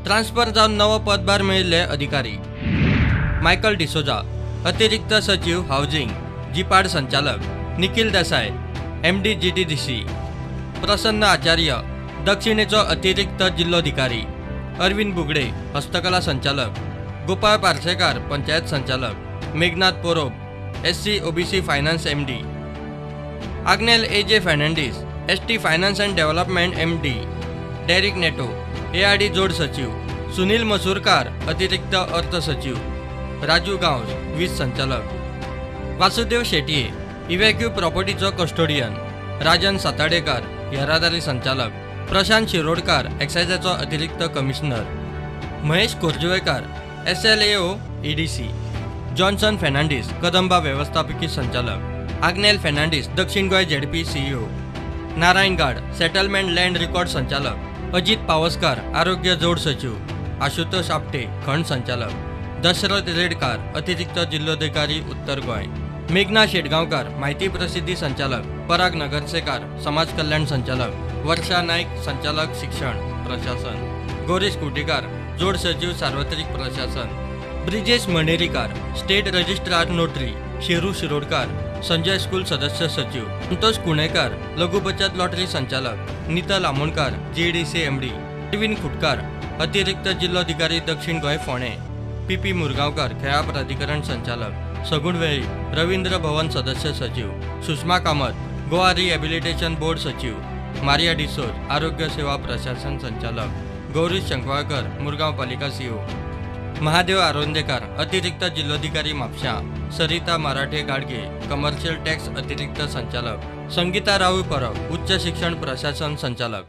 Transfer जावन नवो पदभार मेळिल्ले अधिकारी. मायकल डिसोजा, अतिरिक्त सचीव हावजिंग, जिपाड संचालक. Nikhil Desai, MD GTDC. Prasanna Acharya, दक्षिणेचो अतिरिक्त जिल्लोधिकारी. अरविंद बुगडे, हस्तकला संचालक. गोपाळ पार्सेकार, पंचायत संचालक. Meghnath Porob, SC OBC finance MD. Agnel AJ Fernandes, ST finance and development MD. Derek Neto, ARD जोड सचिव. सुनील मसूरकार, अतिरिक्त अर्थ सचिव. राजू गांवस, वीज संचालक. वासुदेव शेटये, इव्हॅक्यू प्रॉपर्टीचो कस्टोडियन. राजन साताडेकार, येरादारी संचालक. प्रशांत शिरोडकार, एक्सायजाचो अतिरिक्त commissioner. Mahesh Korjuvekar, SLAO EDC. Johnson Fernandes, Kadamba व्यवस्थापकी संचालक. आग्नेल फर्नांडीस, दक्षिण Goa ZP CEO. Narayan Gad, settlement land record संचालक. अजित पावसकार, आरोग्य जोड सचिव. आशुतोष आपटे, खण संचालक. दशरथ रेडकार, अतिरिक्त जिल्होधिकारी उत्तर गोंय. मेघना शेटगांवकार, माहिती प्रसिद्धी संचालक. पराग नगरसेकार, समाज कल्याण संचालक. वर्षा नाईक, संचालक शिक्षण प्रशासन. गौरीश कुटीकार, जोड सचिव सार्वत्रिक प्रशासन. Brijesh Manerikar, state registrar notary. Sheru Shirodkar, Sanjay school सदस्य सचिव. संतोष कुणेकर, लघु बचत लॉटरी संचालक. नीतल आमोणकर, जीडीसी एमडी. अरविंद खुटकार, अतिरिक्त जिल्होधिकारी दक्षिण गोंय फोंडें. पीपी मुरगांवकर, खेळां प्राधिकरण संचालक. सगुण वेळीप, रवींद्र भवन सदस्य सचिव. सुषमा कामत, गोवा रिहॅबिलिटेशन बोर्ड सचिव. मारिया डिसोज, आरोग्य सेवा प्रशासन संचालक. गौरीश शंखवाळकर, मुरगांव पालिका सीओ. महादेव आरोंदेकर, अतिरिक्त जिल्होधिकारी म्हापशा. सरिता मराठे गाडगे, कमर्शियल टॅक्स अतिरिक्त संचालक. संगीता राऊळ परब, उच्च शिक्षण प्रशासन संचालक.